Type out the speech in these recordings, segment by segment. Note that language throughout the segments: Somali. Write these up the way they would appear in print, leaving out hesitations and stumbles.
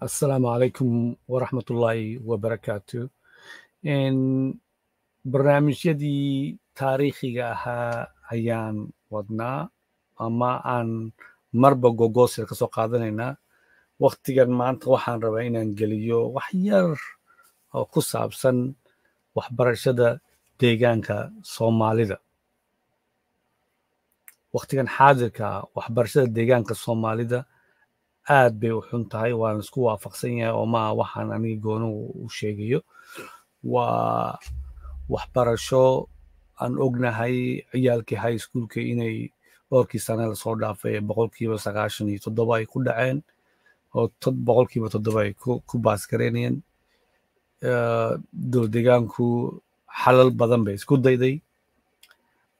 Asalaamu calaykum waraxmatullaahi wabarakaatu. Barnaamijyadii taariikhiga ahaa ayaan wadnaa ama aan marba gogoosir ka soo qaadanaynaa. Waktigan maanta waxaan rabaa inaan geliyo wax yar oo ku saabsan waxbarashada deegaanka Soomaalida. Waktigan xaadirka, waxbarashada deegaanka Soomaalida aad bay u xun tahay, waan isku waafaqsan yahay oo maaha waxaan aniga gooni u sheegayo. Waa waxbarasho aan ognahay ciyaalkii high schoolka inay dhowrkii sane lasoo dhaafay 97% ay ku dhaceen oo 7% ay ku baas gareynayeen. Dowlad deegaanku xalal badan bay isku dayday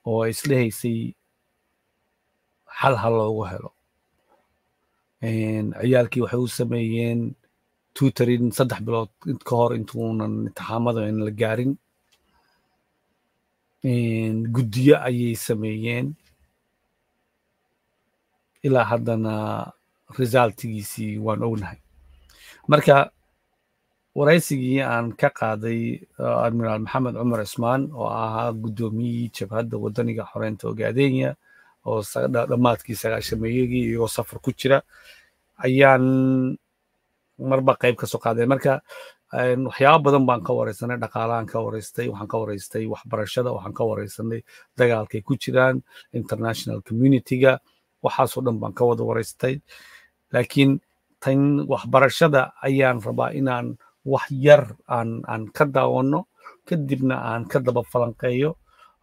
oo ay islehaysay xal ha loogu helo. Ciyaalkii waxay u sameeyeen tutoring 3 bilood ka hor intuunan imtixaamada in la gaarin. Guddiyo ayay sameeyeen, ilaa haddana resultigiisii waan ognahay. Marka waraysigii aan ka qaaday Admiraal Maxamed Cumar Cismaan oo ahaa guddoomiyihii Jabhadda Wadaniga Xoreynta Ogaadenya oo dhammaadkii sagaashameeyadii iyagoo safar ku jira ayaan marba qayb ka soo qaaday. Marka waxyaabo badan baan ka wareysanay. Dhaqaalahan ka wareystay, waxaan ka wareystay waxbarashada, waxaan ka wareysanay dagaalkay ku jiraan, international communityga, waxaasoo dhan baan ka wada wareystay. Laakiin tan waxbarashada ayaan rabaa inaan wax yar aan ka daawano, kadibna aan ka daba falanqeeyo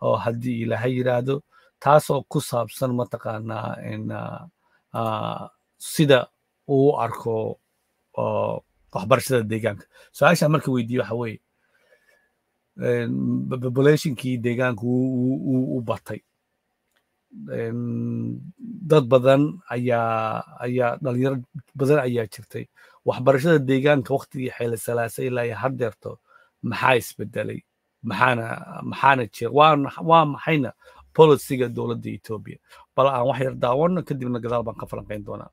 oo haddii Ilaahay yidhaahdo, taasoo ku saabsan mataqaanaa sida uu u arko waxbarashada deegaanka. Su-aasha marka weydiiye waxa weeye, populationkii deegaanka wuu u batay, dad badan ayaa dhalinyaro badan ayaa jirtay. Waxbarashada deegaanka waqtigii Xeyle Salaase ilaa iyo haddeerto maxaa isbedelay? Maxaana jira? Waa maxayna policyga dowladda Etoobiya? Bal aan wax yar daawano, kadibna gadaal baan ka falanqayn doonaa.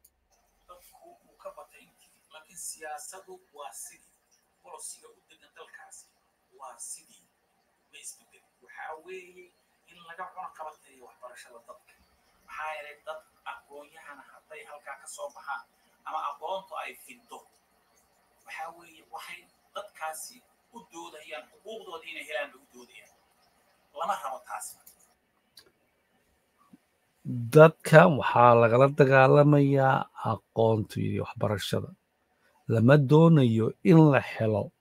Dadku uu ka batay intii, laakiin siyaasadu waa sidii, policyga u degan dalkaasi waa sidii, ma isbedelin. Waxaa weeye in laga cuna qabateeyo waxbarashada dadka, maxaa yeelay dad aqoon-yahana hadday halkaa ka soo baxaan ama aqoontu ay fido, waxaa weeye waxay dadkaasi u doodayaan xuquuqdooda inay helaan bay u doodayaan. Lama rabo taasi. Dadka waxaa lagala dagaalamayaa aqoonta iyo waxbarashada. Lama doonayo in la helo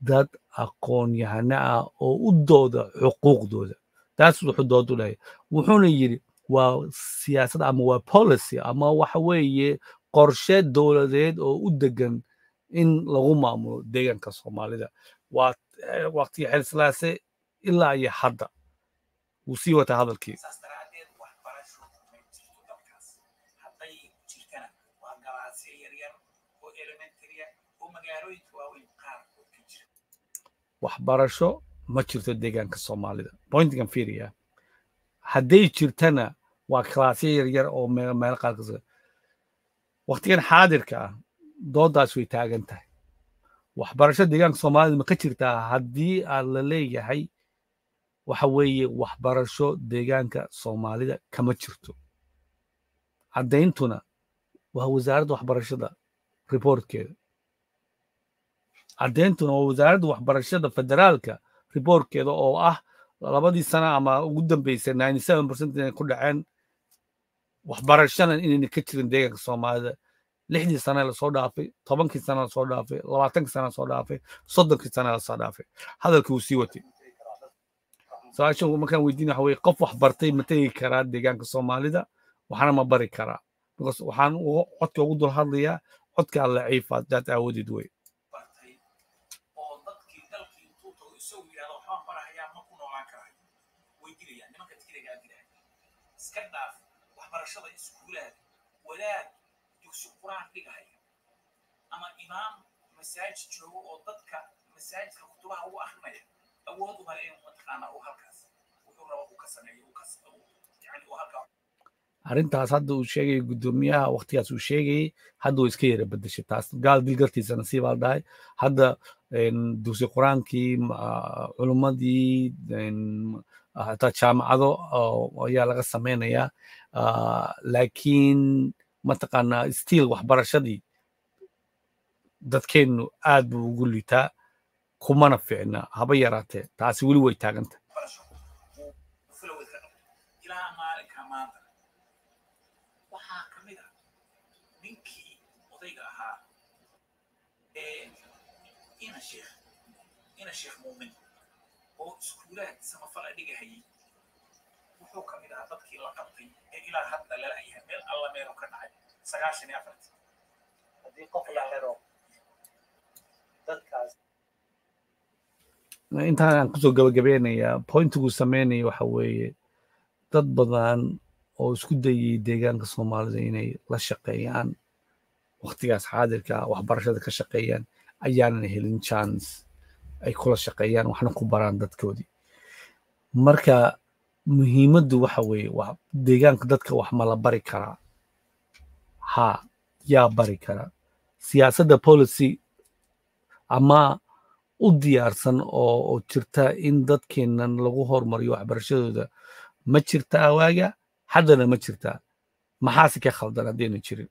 dad aqoon-yahano ah oo u dooda xuquuqdooda. Taas wuxuu dood u leeyahay. Wuxuuna yidhi waa siyaasad ama waa policy ama waxa weeye qorshe dowladeed oo u degan in lagu maamulo deegaanka Soomaalida waa waqtigii Xeelsilaase ilaa iyo hadda. Wuu sii wataa hadalkii. Saas daraaddeed waxbarasho ma jirto dalkaas. Hadday jirtana waa galaasyo yaryar oo elementary ah oo magaalooyinka waaweyn qaarkood ka jira. Waxbarasho ma jirto deegaanka Soomaalida, pointigan fiiriya. Hadday jirtana waa kalaasyo yaryar oo meel qaar ka. Waqtigan xaadirka ah doodaas way taagan tahay. Waxbarasho deegaanka Soomaalida ma ka jirtaa? Haddii aad la leeyahay waxa weeye waxbarasho deegaanka Soomaalida kama jirto, caddayntuna waa wasaaradda waxbarashada reportkeeda, caddayntuna waa wasaaradda waxbarashada federaalka reportkeeda oo ah 2dii sano ama ugu dambeysay 97% inay ku dhaceen, waxbarashana inayna ka jirin deegaanka Soomaalida 6dii sane lasoo dhaafay, 10kii sane lasoo dhaafay, 20kii sane lasoo dhaafay, 30kii sane lasoo dhaafay. Hadalkii wuu sii watay. Su-aasha markaan weydiin waxa weye, qof wax bartay ma tegi karaa deegaanka Soomaalida, waxna ma bari karaa? Because waxaan codka ugu dul hadlayaa codkaa laciifa daad aawadeed wey. Bartay oo dadkii dalkii intuu tago isagu yidhahdo waxbaan barahayaa ma ku noolaan karayo, way dilayaan nimanka tigregaa dilaya. Iska dhaaf waxbarashada iskuulaad, wadaad dugsi qur-aan dhigahaya ama imaam masaajid joogo oo dadka masaajidka kutubaha ugu akrinaya awood uma leh inuu mataqaanaa uu halkaas wuxuu rabo uu ka sameeyo uu ka yani uu halkaa. Arrintaas hadda uu sheegay guddoomiyaha, waqtigaas uu sheegayay, hadda uu iska yara bedeshay taas. Gaal dil gartiisa nasiib aa dhahay. Hadda dugsi qur-aankii, culummadii, hataa jaamacado ayaa laga sameynayaa, laakiin mataqaanaa still waxbarashadii dadkeennu aad buu ugu liitaa, kumana fiicna haba yaraatee. Taasi weli way taaganta. Ilaa maalinka maanta waxaa ka mid ah ninkii odayga ahaa ee Ina Sheekh Muumin oo iskuulaad samafala dhigahayay. Wuxuu ka mid ahaa dadkii la qabtay ee ilaa hadda lala yahay meel alla meelu ka dhacay 94-tii. Haddii qof la xiro dadkaas. Intaan aan kusoo gabagabeynayaa, pointiguu sameynaya waxa weeye dad badan oo isku dayay deegaanka Soomaalida inay la shaqeeyaan waqtigaas xaadirka ah, waxbarashada ka shaqeeyaan, ayaanan helin chance ay kula shaqeeyaan waxna ku baraan dadkoodii. Marka muhiimaddu waxa weeye deegaanka dadka wax ma la bari karaa? Ha, yaa bari karaa? Siyaasadda policy ama u diyaarsan oo jirta in dadkeennan lagu horumariyo waxbarashadooda ma jirtaa? Waaga haddana ma jirtaa? Maxaase ka khaldan haddayna jirin?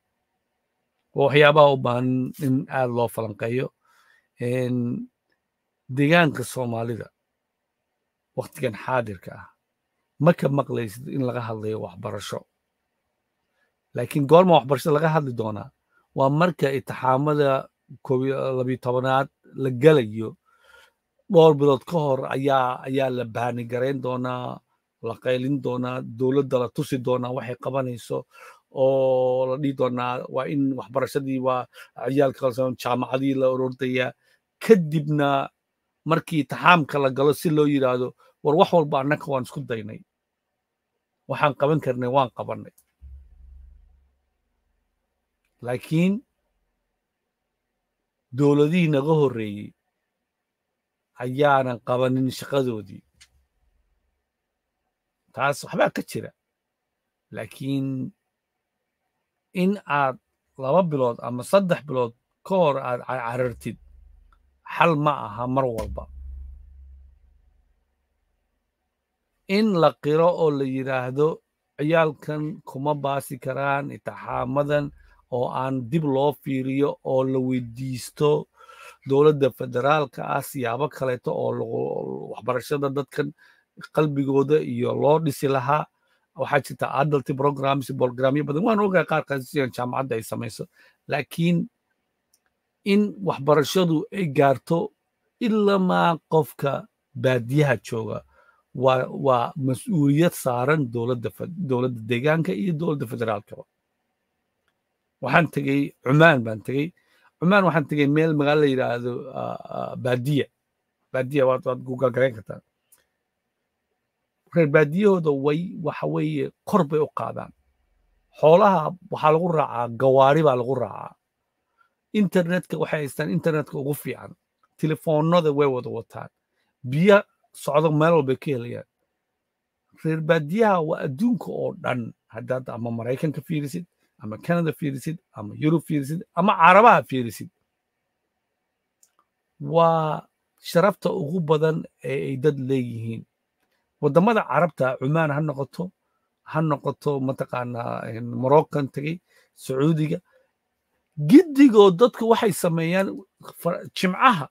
Waa waxyaabaha u baahan in aad loo falanqeeyo. Deegaanka Soomaalida waktigan xaadirka ah ma ka maqlaysid in laga hadlayo waxbarasho, laakiin goorma waxbarashada laga hadli doonaa? Waa marka imtixaamada 12aad la gelayo. Dhowr bilood ka hor ayaa la baanigarayn doonaa, la qaylin doonaa, dowladda la tusi doonaa waxay qabanayso oo la dhihi doonaa waa in waxbarashadii, waa ciyaalka qalsan, jaamacadii la orordayaa. Kadibna markii imtixaamka la galo si loo yidhaahdo, "War, wax walba annaka waan isku daynay, waxaan qaban karnay waan qabannay," laakiin dowladihii naga horreeyey ayaanan qabanin shaqadoodii. Taas waxbaa ka jira, laakiin in aad 2 bilood ama 3 bilood ka hor aad carartid xal ma aha. Mar walba in la qiro oo la yidhaahdo ciyaalkan kuma baasi karaan imtixaamadan oo aan dib loo fiiriyo oo la weydiisto dowladda federaalka ah siyaabo kaleeto oo waxbarashada dadkan qalbigooda iyo loo dhisi lahaa. Waxaa jirta adult programs, programyo badan waan ogahay, qaar qaasiyan jaamacadda ay samayso, laakiin in waxbarashadu ay gaarto ilamaa qofka baadiyaha jooga waa mas-uuliyad saaran dowladda deegaanka iyo dowladda federaalkaba. Waxaan tegey Cumaan baan tegey. Cumaan waxaan tegey meel magaalo la yidhaahdo Baadiya. Baadiya waad google garayn kartaa. Reer baadiyahooda way waxa weeye kor bay u qaadaan xoolaha, waxaa lagu raacaa gawaari baa lagu raacaa. Internetka waxay haystaan internetka ugu fiican, telefoonada way wada wataan, biyo socdo meel walbay ka helayaan. Reer baadiyaha waa adduunka oo dhan. Haddaad ama Maraykanka fiirisid ama Canada fiirisid ama Yurub fiirisid ama Carabaha fiirisid, waa sharafta ugu badan ee ay dad leeyihiin. Waddamada Carabta, Cumaan ha noqoto, ha noqoto mataqaanaa Moroccan tegey, Sacuudiga, giddigood dadku waxay sameeyaan jimcaha,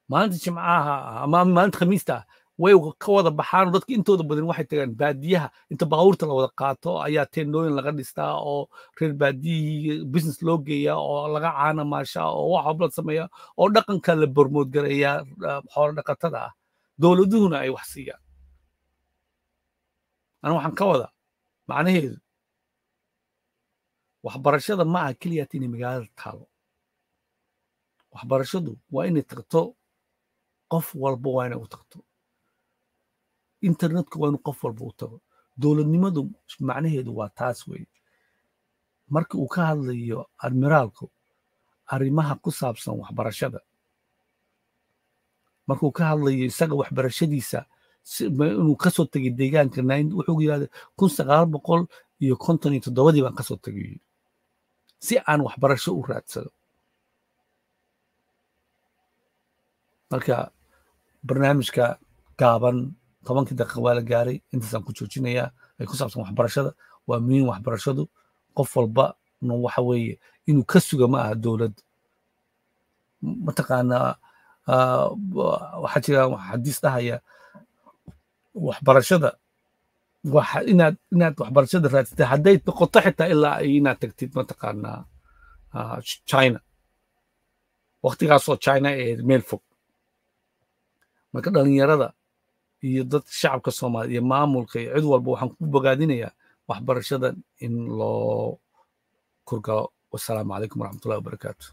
maalinta jimcaha ama maalinta Khamiista ah way ka wada baxaan. Dadka intooda badan waxay tagaan baadiyaha. Inta baabuurta la wada qaato ayaa teendhooyin laga dhistaa oo reer baadiyihii business loo geeyaa oo laga caana maashaa oo wax walba la sameeyaa oo dhaqanka la promote gareeyaa xoolo dhaqatada ah, dowladuhuna ay wax siiyaan. Aniga waxaan ka wadaa macnaheedu waxbarashada ma aha keliyaat inay magaalada taalo. Waxbarashadu waa inay tagto qof walba, waa inay u tagto. Internetku waa inuu qof walba u tago. Dowladnimadu macnaheedu waa taas weeye. Marka uu ka hadlayo admiraalku arrimaha ku saabsan waxbarashada, markuu ka hadlayo isaga waxbarashadiisa Inuu kasoo tegay deegaanka, wuxuu yidhahday 1957-dii baan kasoo tegay si aan waxbarasho u raadsado. Marka barnaamijka gaaban 10-kii daqiiqa waa la gaaray, intaasaan ku joojinayaa. Ay ku saabsan waxbarashada, waa muhiim waxbarashadu. Qof walba no waxa weeye inuu ka suga ma aha dowladda. Mataqaanaa, waxaa jira xadiis dhahaya waxbarashada waxa inaad waxbarashada raadsatid, hadday noqoto xitaa ilaa inaad tagtid, mataqaanaa, China, waqtigaasoo China ee meel fog. Marka dhalinyarada iyo dadka shacabka Soomaaliya iyo maamulka iyo cid walba waxaan ku bogaadinayaa waxbarashada in loo kurgalo. Wasalaamu calaykum waraxmatullahi wabarakaatu.